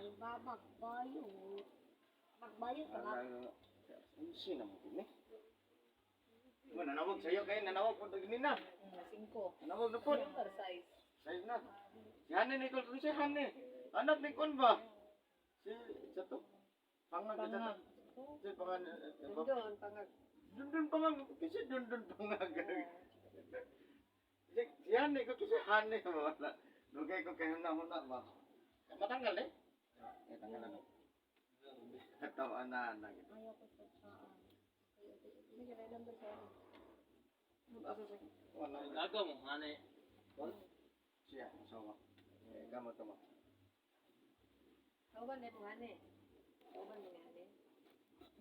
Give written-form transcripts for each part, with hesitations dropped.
Ay, ba, magbayo. Magbayo ka ba? Unsi na mo gini. Mo nanawag sa'yo kay nanawag po gini na. Singko. Nanawag na po. Yung size. Sa'yo na. Si Hane Nicole kung si Hane. Anak ni Kon ba? Si sa to. Pangag sa to. Si pangag. Doon, pangag. Dundun pangag. Kasi dundun pangag. Si Hane ko kasi Hane wala. Dugay ko kay huna-huna ba. Matanggal eh. Eh tanggal na. Tawa na na. Ayaw ko sa saan. Hindi ka na number sa akin. Wala. Gago mo, ane. Siya, asawa. Eh, kamo tama. Kauban na mo, ane. Kauban mo, ane.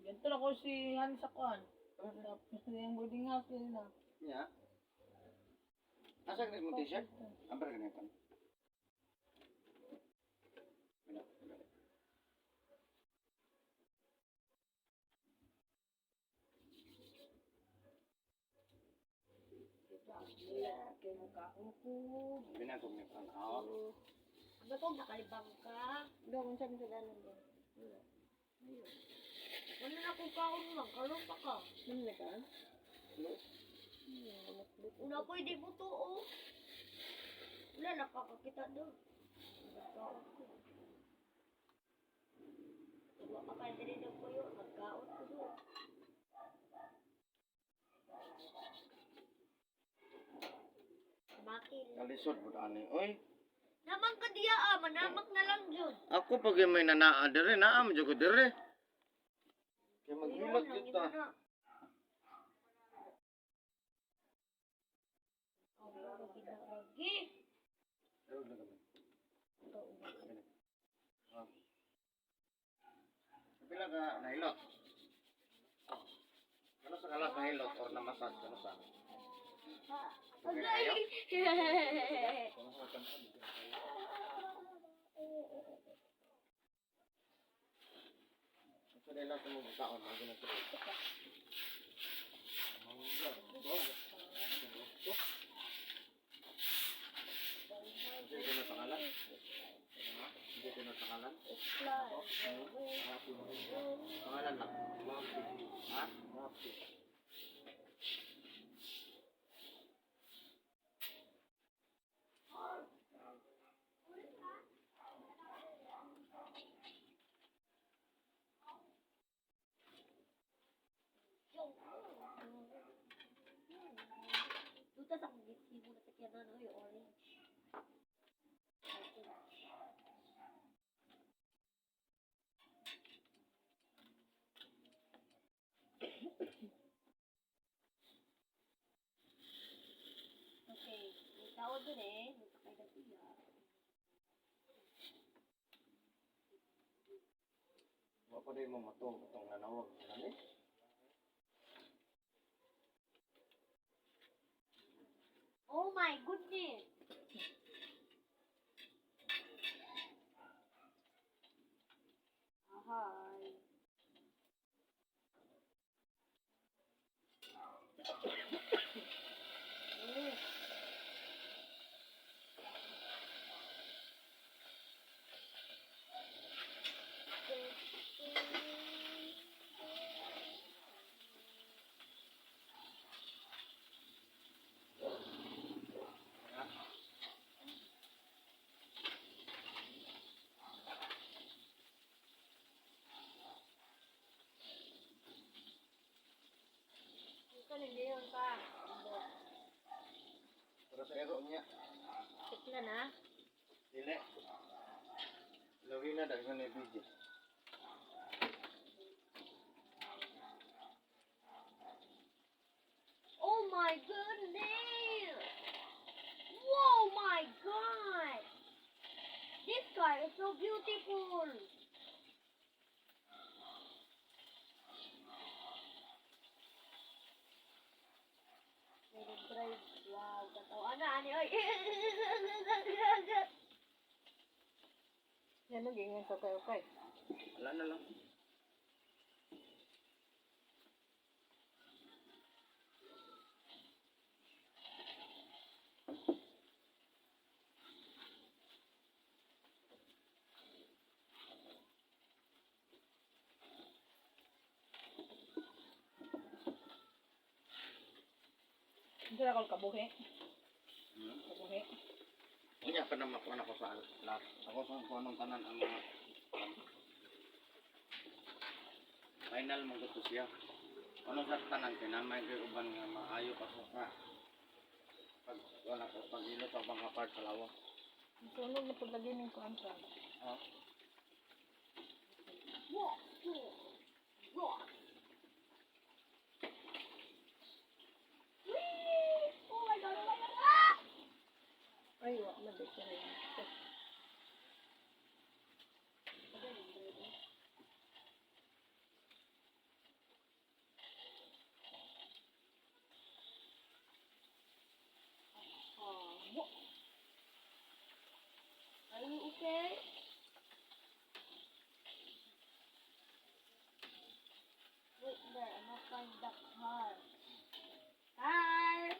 Ganito na ko si Han sa kuan. Tapos na yung boarding house nila na. Niya. Asa ka mo t-shirt? Amper ka nito. Wala, wala. Kay mukha ko. Binagog ni pan. Ah. Ano ko, nakalibang ka? Doon, kung saan sa dalan doon. Wala na akong kaon man, karon pa ka. Ano na ka? Una pwede mo to, oh. Wala, nakakakita doon. Nagkaon ko. Wala ka pa rin ng kuyo, nagkaon ko doon. Makil. Kalisod pud ani. Oy, Namang ka diya ah, manamak na lang jud. ako pag may nanaa dire, naa mo jud ko dire. Kay maghilak Ayun, jud ang ta. imo na. Oh, ginaragi. Ah. Pila ka nahilot? Ano sa kalas nahilot or namasad? Ano sa? Agay! Sa nila sa mga taon, mga ganito. Hindi ko na pangalan? Hindi ko na pangalan? Pangalan lang. Ha? Duta sa akong gitsi mo na sa kiyanan, oy, orange. Okay, may tao dun eh. May sakay na siya. Wa pa din mo matong itong nanawag. Ano eh? Oh my goodness! Ahay. Eh. Ito, hindi yun pa. Para sa ero niya. Tikla na. Dili. Lawina dahil sa video. Oh my goodness! Whoa my God! This car is so beautiful! May nag-drive. Wow, katawa na ani oy. Yan, nag-ingan sa okay-okay. Wala na lang. Unsa na kabuhi? Kabuhi. Unya pa naman kuan ako sa lahat. Ako sa kuan ng tanan ang mga final mo gusto siya. Ano sa tanan kay namay kay uban nga maayo pa sa pag wala ko pag-ilo sa mga part sa lawa. Sunog na paglagay ng kuan sa. Ah. Walk, walk, walk. Whee! Oh my God, oh my God. Ah! Ay, wa na ba siya rin. What? Are you okay? Wait there, I'm gonna find the car. Car!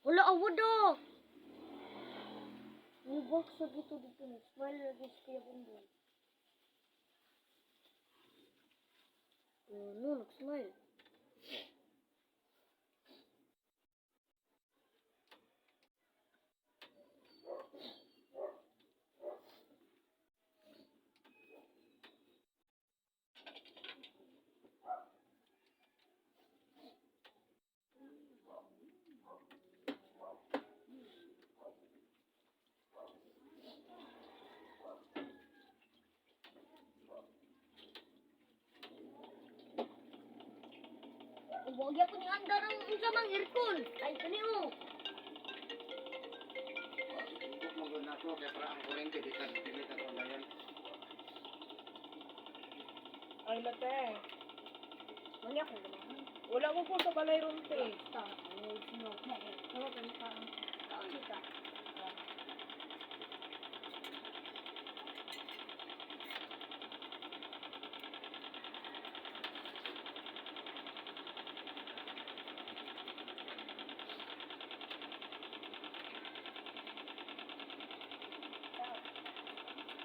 Wala, awo do! May box sa dito dito. Nag-smile lagi si Kuya Bumbong. Oh, no, nag-smile. Huwag ko ni andar ang unsa mang aircon. Ay kani oh. Buk mo gud nako kay para ang kuryente di ta dili ta ko layan. Ay, late. Wala ko ganahan. Wala mo po sa balay ron, te. Ta, oh, sino. Wala ka pa. Chika.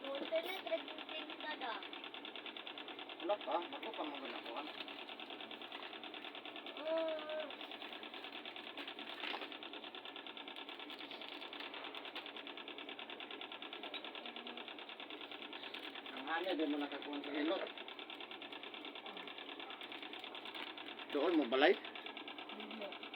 No internet, nag-internet na. Wala pa, bako pa mo gud nako. Ah. Ang hanya di mo nakakuan sa hilot. Doon mo balay? Hindi.